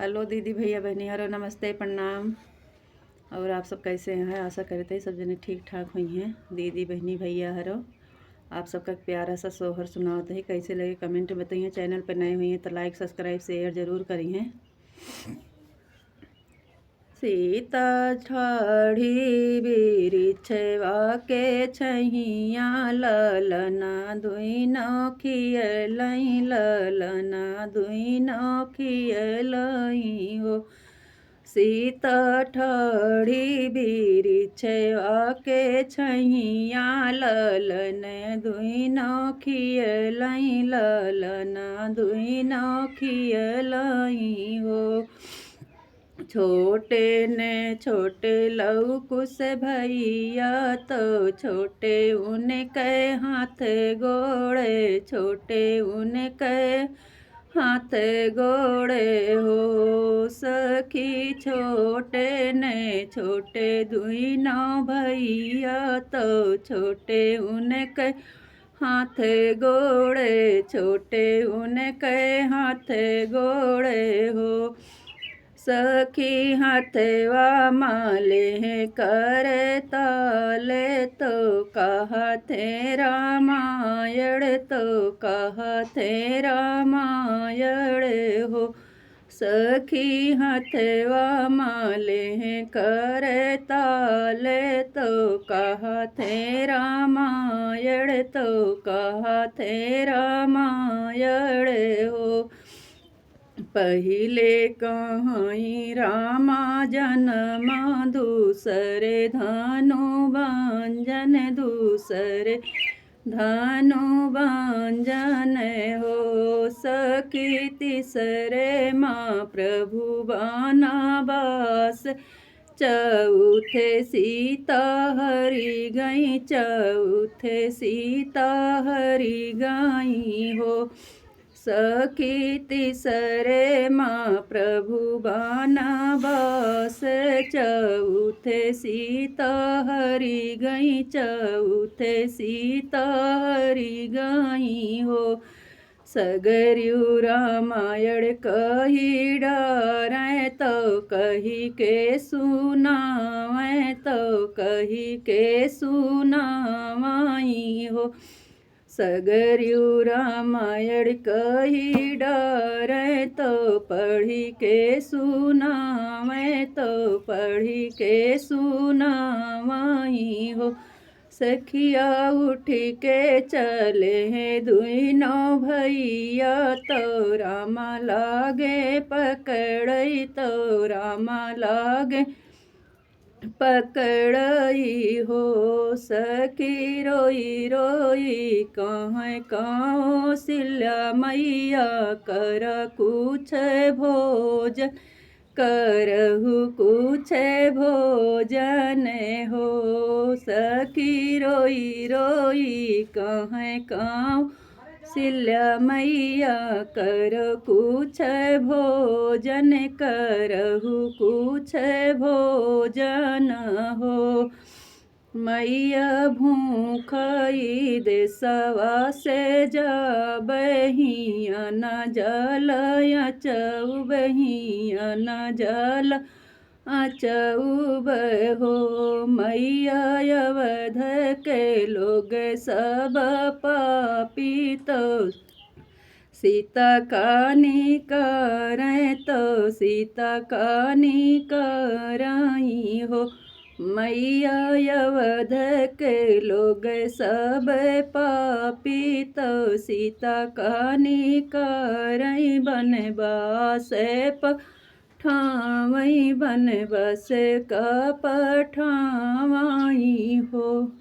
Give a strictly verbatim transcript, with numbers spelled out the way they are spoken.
हेलो दीदी भैया बहनी हरो, नमस्ते प्रणाम। और आप सब कैसे हैं? आशा करते हैं सब जने ठीक ठाक हुई हैं। दीदी बहनी भैया हरो, आप सबका प्यारा सा सोहर सुनावत है। कैसे लगे कमेंट में बताइए। चैनल पर नए हुई हैं तो लाइक सब्सक्राइब शेयर जरूर करिए। सीता ठाढ़ी बिरिछवा के छहिया, ललना दुइनो खियलई, ललना दुइनो खियलई हो। सीता ठाढ़ी बिरिछवा के छहिया, ललन दुइनो खियलई, ललना दुइनो खियलई हो। छोटे ने छोटे लौकुस भैया, तो छोटे उनके हाथ गोड़े, छोटे उनके हाथ गोड़े हो सखी। छोटे ने छोटे दुइनो भैया, तो छोटे उनके हाथ गोड़े, छोटे उनके हाथ गोड़े हो सखी। हथवा माले करताल, तो कहते रामायण, तो कहते रामायण हो सखी। हथवा माले करताल, तो कहते रामायण, तो कहते रामायण हो। पहिले कहीं रामा जन्म, दूसरे धनु भंजन, दूसरे धनु भंजन हो सखी। तीसरे मा प्रभु बनवास, चौथे सीता हरि गई, चौथे सीता हरि गई हो सखी। तीसरे मा प्रभु बनवास, चौथे सीता हरि गई, चौथे सीता हरि गई हो। सगरिउ रामायण कही डारैं, तो कही के सुनावैं, तो कही के सुनावैं हो। सगरिउ रामायण कही डारैं, तो पढ़ी के सुनावैं, तो पढ़ी के सुनावैं हो। सखिया उठि के चले हैं दुइनो भैया, तो रामा लागे पकड़ई, तो रामा लागे पकड़ई हो। सखी रोई रोई कहैं कौसिल्या मैया, कर कुछ भोजन, करहु कुछ भोजन हो। सखी रोई रोई कहैं कौसिल्या मैया, कर कुछ भोजन, करहु कुछ भोजन हो। मैया भूखई देसवा से जाबे, हियाँ न जल अचउबे, हियाँ न जल अचउबे हो। मैया अवध के लोग सब पापी, तो सीता कानी करैं, तो सीता कानी करैं हो। मैया अवध के लोग सब पापी, तो सीता कानी करैं। बनवास पठावैं, बनवास का पठावैं हो।